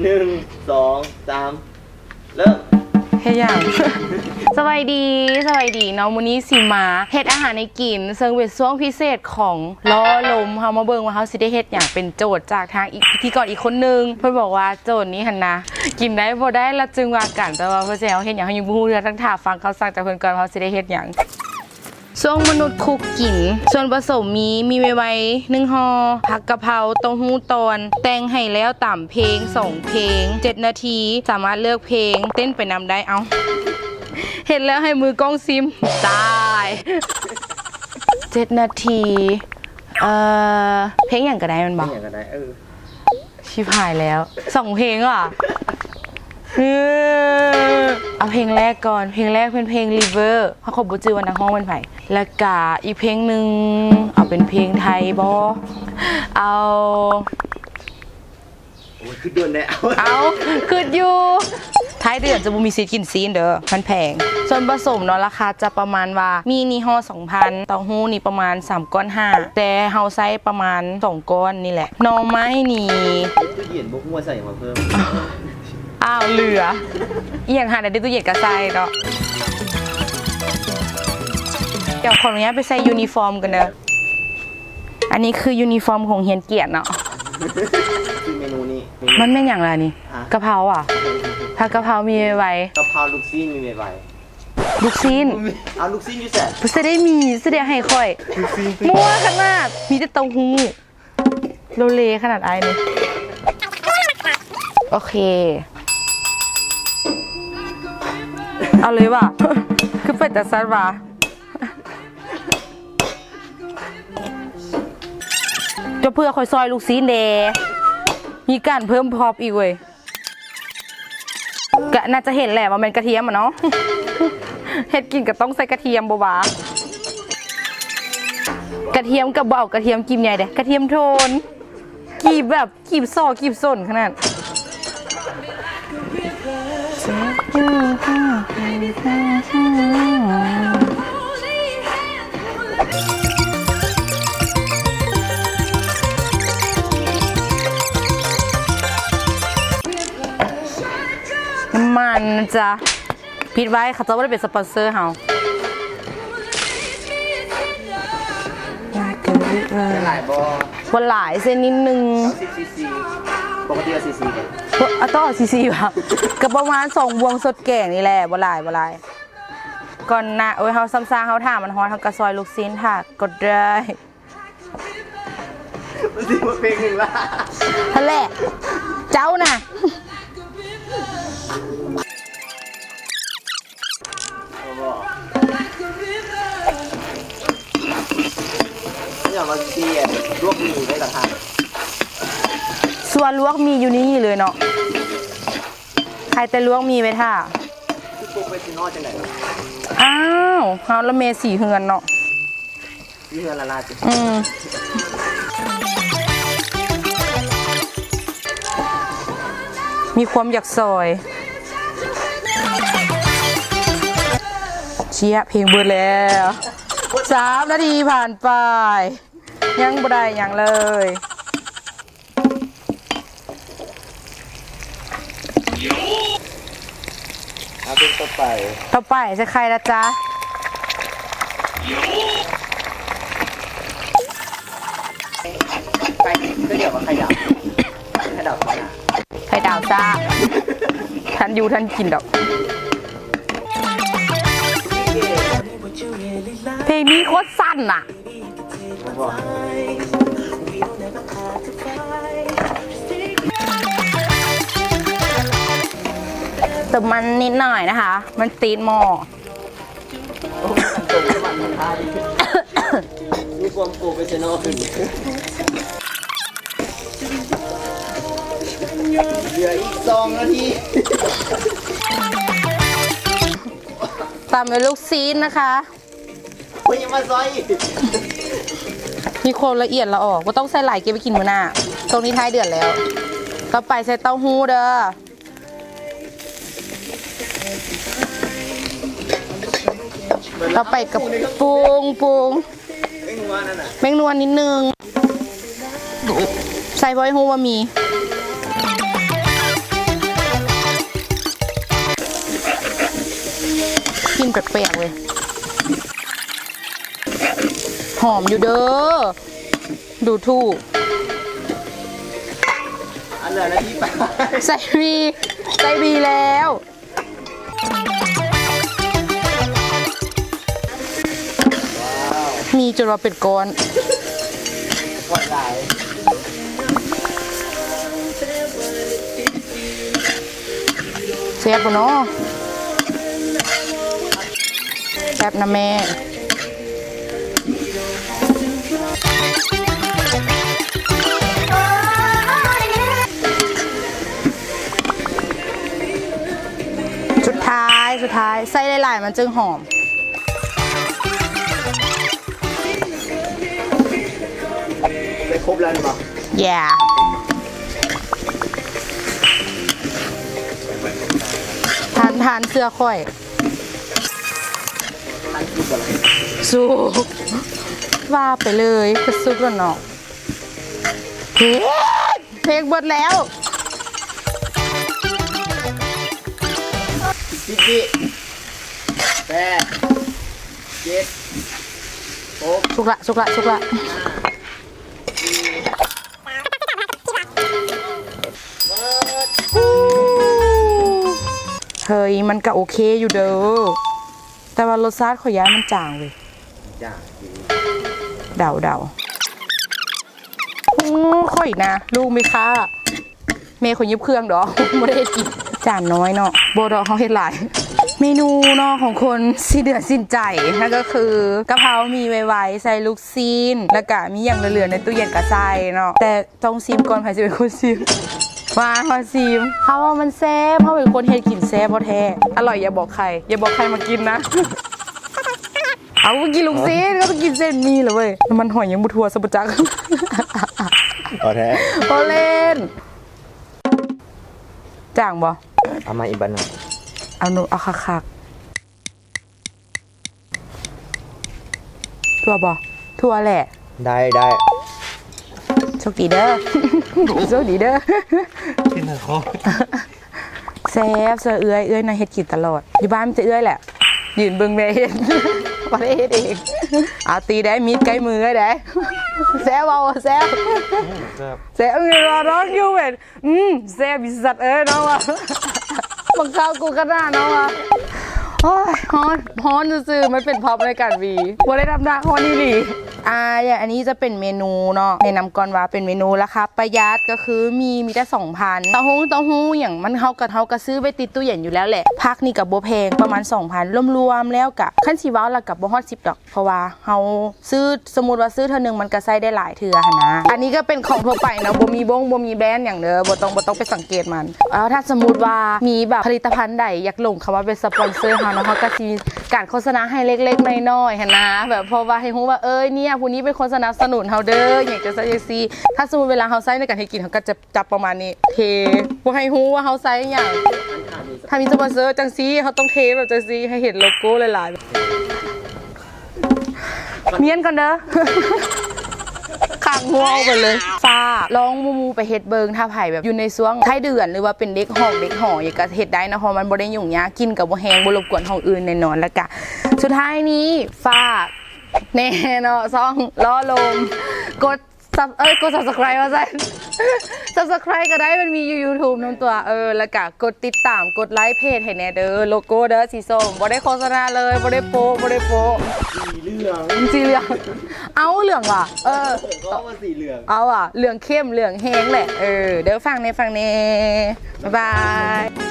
ໜຶ່ງ ສອງ ສາມ ເລີ່ມ. ເຮັດຫຍັງ? ສະບາຍດີ ສະບາຍດີເນາະ, ມື້ນີ້ຊິມາເຮັດອາຫານໃຫ້ກິນ ເຊິ່ງເປັນຊ່ວງພິເສດຂອງລໍ້ລົມ. ເຮົາມາເບິ່ງວ່າເຮົາຊິໄດ້ເຮັດຫຍັງ. ເປັນໂຈດຈາກທາງອີກ ພິທີກອນອີກຄົນໜຶ່ງ ເພິ່ນບອກວ່າໂຈດນີ້ຫັ້ນນະ ກິນໄດ້ບໍ່ໄດ້ລະຈຶ່ງວ່າກັນ, ແຕ່ວ່າເພິ່ນຊິເອົາເຮັດຫຍັງເຮົາຍັງບໍ່ຮູ້ເທື່ອ, ຕ້ອງຖ້າຟັງຄຳສັ່ງຈາກເພິ່ນກ່ອນວ່າເຮົາຊິໄດ້ເຮັດຫຍັງ. ຊ່ວງມະນຸດຄຸກກິນ ສ່ວນປະສົມມີ ໝີ່ໄວໆ ໜຶ່ງຫໍ່, ຜັກກະເພົາ, ເຕົ້າຫູ້ຕອນ, ແຕ່ງໃຫ້ແລ້ວຕຳເພງສອງເພງ ເຈັດນາທີ ສາມາດເລືອກເພງເຕັ້ນໄປນຳໄດ້. ເອົ້າ ເຮັດແລ້ວໃຫ້ມືກ້ອງຊິມ ຕາຍ. ເຈັດນາທີ ເອີ ເພງຫຍັງກໍໄດ້ແມ່ນບໍ່? ເພງຫຍັງກໍໄດ້ ເອີ. ຊິບຫາຍແລ້ວ ສອງເພງຫວາ? ເອີ ເອົາເພງແລກກ່ອນ. ເພງແລກເປັນເພງ River ເຮົາກໍບໍ່ຈື່ວ່ານັກຮ້ອງເປັນໃຜ. ແລ້ວກະອີກເພງໜຶ່ງ ເອົາເປັນເພງໄທບໍ່? ເອົາ ໂອ້ຍ ຄິດດົນແດ່ ເອົາ ເອົາ ຄິດຢູ່. ທ້າຍເດືອນຈະບໍ່ມີສິດກິນຊີ້ນເດີ ມັນແພງ. ສ່ວນປະສົມເນາະ ລາຄາຈະປະມານວ່າ ໝີ່ນີ້ຫໍ່ສອງພັນ, ເຕົ້າຫູ້ນີ້ປະມານສາມກ້ອນຫ້າ, ແຕ່ເຮົາໃຊ້ປະມານສອງກ້ອນນີ້ແຫຼະ. ໜໍ່ໄມ້ນີ້ ຕູ້ເຢັນບໍ່ຮູ້ວ່າໃສ່ຫຍັງມາເພີ່ມ. ອ້າວ ເຫຼືອ ອີ່ຫຍັງຫາໄດ້ຕູ້ເຢັນກໍໃສ່ເນາະ. ດຽວຂໍອະນຸຍາດໄປໃສ່ຢູນິຟອມກັນເດີ. ອັນນີ້ຄືຢູນິຟອມໂຮງຮຽນກຽດເນາະ. ຄືເມນູນີ້ ມັນແມ່ນຫຍັງລະນີ້? ຮະ? ກະເພົາຫວາ? ຜັກກະເພົາມີໄວໆ. ກະເພົາລູກຊີ້ນມີໄວໆ. ລູກຊີ້ນ? ເອົາລູກຊີ້ນຢູ່ໃສ? ບໍ່ໄດ້ມີ ຊິໄດ້ໃຫ້ຂ້ອຍ. ລູກຊີ້ນ ມົ້ວຂະໜາດ ມີແຕ່ເຕົ້າຫູ້. ໂລເລຂະໜາດອ້າຍນີ້. ໂອເຄ ເອົາເລີຍຫວາ? ຄືເປັນຕາຊັ້ນຫວາ? ຈະເພື່ອຂ້ອຍຊອຍລູກຊີ້ນເດ ມີການເພີ່ມພຣອບອີກເວີຍ. ກະໜ້າຈະເຫັນແຫຼະວ່າແມ່ນກະທຽມອະເນາະ. ເຮັດກິນກະຕ້ອງໃສ່ກະທຽມບໍ່ຫວາ? ກະທຽມກະບໍ່ເອົາກະທຽມກີບໃຫຍ່ເດ້ ກະທຽມໂທນ ກີບແບບ ກີບສໍ່ ກີບສົ້ນຂະໜາດ. ນ້ຳມັນນະຈ໊ະ. ປິດໄວ້ ເຂົາເຈົ້າບໍ່ໄດ້ເປັນສະປອນເຊີເຮົາ. ຫຼາຍບໍ່? ບໍ່ຫຼາຍ ໃສ່ນິດໜຶ່ງ. ສິບຊີຊີ ປົກກະຕິເອົາຊີຊີເດ? ບໍ່ ເອົາ ຕ້ອງເອົາຊີຊີຫວາ? ກໍປະມານສອງບ່ວງສົດແກງນີ້ແຫຼະ ບໍ່ຫຼາຍ ບໍ່ຫຼາຍ. ກ່ອນໜ້າ ໂອ້ຍ ເຮົາຊ້ຳຊາ ເຮົາຖ້າມັນຮ້ອນ ເຮົາກໍຊອຍລູກຊີ້ນຖ້າກໍໄດ້. ມັນຊິໝົດເພງໜຶ່ງລະ ຫັ້ນແຫຼະ ເຈົ້ານະ. ເອົາບໍ່? ຢາກວ່າຊິລວກໝີໄວ້ຕ່າງຫາກ. ສ່ວນລວກໝີຢູ່ນີ້ເລີຍເນາະ. ໃຜແຕ່ລວກໝີໄວ້ຖ້າ. ຄືປົກໄວ້ຊິນອນຈັ່ງໃດ? ອ້າວ ເຮົາລະແມ່ສີເຮືອນເນາະ. ຢູ່ເຮືອນລະລາດ. ອືມ ມີຄວາມຢາກຊອຍ. ເຊຍ ເພງເບິດແລ້ວ. ສາມນາທີຜ່ານໄປ ຍັງບໍ່ໄດ້ຫຍັງເລີຍ. ເອົາເພງຕໍ່ໄປ. ຕໍ່ໄປໃສ່ໄຂ່ລະຈ້າ. ໄຂ່ ຄືດຽວວ່າໄຂ່ດາວ ໄຂ່ດາວ ໄຂ່ດາວຈ້າ. ທັນຢູ່ທັນກິນດອກ. ເພງນີ້ໂຄດສັ້ນນະ. ເຕີມມັນນິດໜ້ອຍນະຄະ ມັນຕິດໝໍ້. ມີຄວາມໂປຣເຟສຊັນນໍຂຶ້ນ. ເຫຼືອອີກສອງນາທີ. ຕາມດ້ວຍລູກຊີ້ນນະຄະ. ໂອ້ຍ ຢ່າມາຊອຍ. ມີຄວາມລະອຽດລະອອ ບໍ່ຕ້ອງໃສ່ຫຼາຍ ເກັບໄວ້ກິນມື້ໜ້າ. ໂຕນີ້ທ້າຍເດືອນແລ້ວ. ຕໍ່ໄປໃສ່ເຕົ້າຫູ້ເດີ. ຕໍ່ໄປກະປຸງ ປຸງ ແປ້ງນົວນັ້ນນະ ແປ້ງນົວນິດໜຶ່ງ. ໃສ່ເພາະໃຫ້ຮູ້ວ່າມີ. ແປກໆເວີຍ. ຫອມຢູ່ເດີ ດູຖູກ. ອັນເຫຼືອນາທີປາຍ ໃສ່ໝີ່ ໃສ່ໝີ່ແລ້ວ. ມີຈົນວ່າເປັນກ້ອນ. ກ້ອນຫຼາຍ. ແຊບບໍ່ເນາະ? ແຊບນະແມ່. ສຸດທ້າຍ ສຸດທ້າຍ ໃສ່ຫຼາຍໆ ມັນຈຶ່ງຫອມ. ໃສ່ຄົບແລ້ວແມ່ນບໍ່? ເຢ້ ທ່ານ ທ່ານເຊື່ອຂ້ອຍ. ສຸກ ວ່າໄປເລີຍ ກະສຸກແລ້ວເນາະ. ເຮັດ ເຮັດເບິດແລ້ວ. ສິບວິ ແປດ ເຈັດ ຫົກ ສຸກລະ ສຸກລະ ສຸກລະ. ເຮີ້ຍ ມັນກະໂອເຄຢູ່ເດີ ແຕ່ວ່າລົດຊາດຂ້ອຍຢ້ານມັນຈາງເວີຍ. ຈາງ ເດົາໆ. ໂອ້ ຂ້ອຍນະ ລູກແມ່ຄ້າ ແມ່ຂ້ອຍຫຍິບເຄື່ອງດອກ ບໍ່ໄດ້ເຮັດກິນ. ຈານນ້ອຍເນາະ ບໍ່ດອກ ເຮົາເຮັດຫຼາຍ. ເມນູເນາະ ຂອງຄົນສິ້ນເດືອດສິ້ນໃຈ ນັ້ນກໍຄື ກະເພົາໝີ່ໄວໆ ໃສ່ລູກຊີ້ນ ແລ້ວກະມີຫຍັງເຫຼືອໆ ໃນຕູ້ເຢັນກະໃສ່ເນາະ ແຕ່ຕ້ອງຊີມກ່ອນ ໃຜຊິເປັນຄົນຊີມ? ມາ ມາຊີມ. ເຮົາວ່າມັນແຊບ ເຮົາເປັນຄົນເຮັດກິນແຊບບໍ່ແທ້. ອະຮ່ອຍຢ່າບອກໃຄ ຢ່າບອກໃຄມາກິນນະ. ເອົາ ກິນລູກຊີ້ນ ກໍຕ້ອງກິນເສັ້ນໝີ່ລະເວີຍ. ນ້ຳມັນຫອຍຍັງບໍ່ທົ່ວຊະບໍ່ຈັກ. ບໍ່ແທ້ ບໍ່ເລ່ນ. ຈາງບໍ່? ເອົາມາອີກບາດໜຶ່ງ. ເອົາໜູ ເອົາຄັກໆ. ທົ່ວບໍ່? ທົ່ວແຫຼະ. ໄດ້ ໄດ້. ໂຊກດີເດີ ໂຊກດີເດີ. ກິນໃຫ້ຄົບ. ແຊບ ຊ່ວຍເອື້ອຍ ເອື້ອຍນາເຮັດກິນຕະຫຼອດ ຢູ່ບ້ານມີແຕ່ເອື້ອຍແຫຼະ ຢືນເບິ່ງແມ່ເຮັດ ບໍ່ໄດ້ເຮັດເອງ. ເອົາ ຕີໄດ້ ມີດໃກ້ມືເອື້ອຍໄດ້. ແຊບບໍ່? ແຊບ ອືມ ແຊບ ແຊບ. ເອີ ລອງຢູ່ແມ່ນ ອືມ ແຊບອີສັດເອີຍ ນ້ອງວ່າ. ບັງຄັບກູຂະໜາດ ນ້ອງວ່າ. ໂອ້ຍ ຮ້ອນ ຮ້ອນຊື່ໆ ມັນເປັນພລັບໃນການຫວີ ບໍ່ໄດ້ນັບໜ້າ ຮ້ອນອີ່ຫຼີ. ອ່າ ຢ່າງອັນນີ້ຈະເປັນເມນູເນາະ ແນະນຳກ່ອນວ່າເປັນເມນູລາຄາປະຢັດ ກໍຄືໝີ່ມີແຕ່ສອງພັນ ເຕົ້າຫູ້ ເຕົ້າຫູ້ຫຍັງມັນ ເຮົາກໍ ເຮົາກໍຊື້ໄວ້ຕິດຕູ້ເຢັນຢູ່ແລ້ວແຫຼະ. ຜັກນີ້ກໍບໍ່ແພງ ປະມານສອງພັນ ລວມໆ ແລ້ວກະ ຄັນຊິເວົ້າລະກະບໍ່ຮອດສິບດອກ ເພາະວ່າເຮົາຊື້ ສົມມຸດວ່າຊື້ເທື່ອໜຶ່ງ ມັນກະໃຊ້ໄດ້ຫຼາຍເທື່ອຫັ້ນນະ. ອັນນີ້ກໍເປັນຂອງທົ່ວໄປເນາະ ບໍ່ມີບົ້ງ ບໍ່ມີແບຣນຫຍັງເດີ ບໍ່ຕ້ອງ ບໍ່ຕ້ອງໄປສັງເກດມັນ. ເອີ ຖ້າສົມມຸດວ່າມີແບບຜະລິດຕະພັນໃດຢາກຫຼົງເຂົ້າມາເປັນສະປອນເຊີເຮົາເນາະ ເຮົາກໍຊິມີການໂຄສະນາໃຫ້ເລັກໆ ນ້ອຍໆ ຫັ້ນນະ ແບບ ເພາະວ່າໃຫ້ຮູ້ວ່າ ເອີຍ ເນຍ ຜູ້ນີ້ເປັນຄົນສະໜັບສະໜູນເຮົາເດີ ຫຍັງຈັ່ງຊັ້ນຈັ່ງຊີ້. ຖ້າສົມມຸດເວລາເຮົາໃຊ້ໃນການເຮັດກິນ ເຮົາກໍຈະຈັບປະມານນີ້ ເທ ບໍ່ໃຫ້ຮູ້ວ່າເຮົາໃຊ້ຫຍັງ. ຖ້າມີສະປອນເຊີຈັ່ງຊີ້ ເຮົາຕ້ອງເທແບບຈັ່ງຊີ້ ໃຫ້ເຫັນໂລໂກ້ຫຼາຍໆ. ມ້ຽນກ່ອນເດີ ຂ້າງຫົວອອກໄປເລີຍ. ຝາກລອງໝູ່ໆ ໄປເຮັດເບິ່ງ ຖ້າໃຜແບບຢູ່ໃນຊ່ວງທ້າຍເດືອນ ຫຼືວ່າເປັນເດັກຮອກເດັກຫໍຫຍັງກໍເຮັດໄດ້ເນາະ ເພາະມັນບໍ່ໄດ້ຫຍຸ້ງຍາກ ກິ່ນກໍບໍ່ແຮງ ບໍ່ລົບກວນຫ້ອງອື່ນແນ່ນອນ. ແລ້ວກະສຸດທ້າຍນີ້ ຝາກແນ່ເນາະ ຊ່ອງລໍ້ລົມ ກົດ ຊັບ ເອີຍ ກົດ Subscribe ວ່າຊັ້ນ Subscribe ກໍໄດ້ ມັນມີຢູ່ YouTube ນຳຕົວະ. ເອີ ແລ້ວກະກົດຕິດຕາມ ກົດໄລເພຈໃຫ້ແນ່ເດີ ໂລໂກ້ເດີ ສີສົ້ມ ບໍ່ໄດ້ໂຄສະນາເລີຍ ບໍ່ໄດ້ໂປະ ບໍ່ໄດ້ໂປະ. ສີເຫຼືອງ ມັນສີເຫຼືອງ ເອົ້າ ເຫຼືອງຫວາ? ເອີ ກໍວ່າສີເຫຼືອງ ເອົາຫວາ? ເຫຼືອງເຂັ້ມ ເຫຼືອງແຮງແຫຼະ. ເອີ ເດີ ຝາກແນ່ ຝາກແນ່ ບາຍບາຍ.